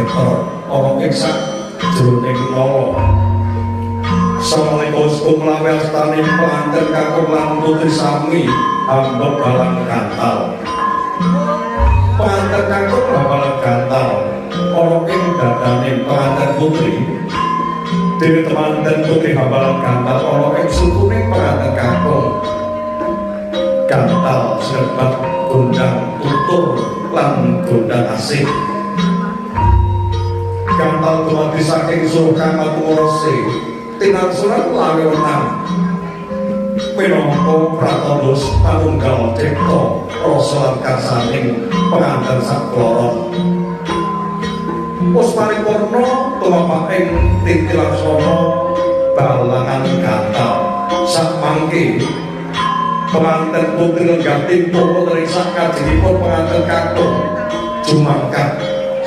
geter ana ing sak jroning nala. Samalika kumlawe astane penganten kakung lan putri sami hamba balang gantal. Penganten kakung balang gantal ana ing dadane penganten putri. Dene temanten putri hambalang gantal ana ing sukune penganten kakung. Gantal serbat gondang tutur lan gondang asih. Gantal dumadi saking suruh kang ngurose tinarsunan lawe wenang minangka pratandha panunggal cipta rasa lan karsaning penganten sakloron. Puspaning warna tumapak ing titi laksana balangan gantal. Sakmangke penganten putri lenggah timpo wonten ing sakajengipun penganten kakung jumangkah.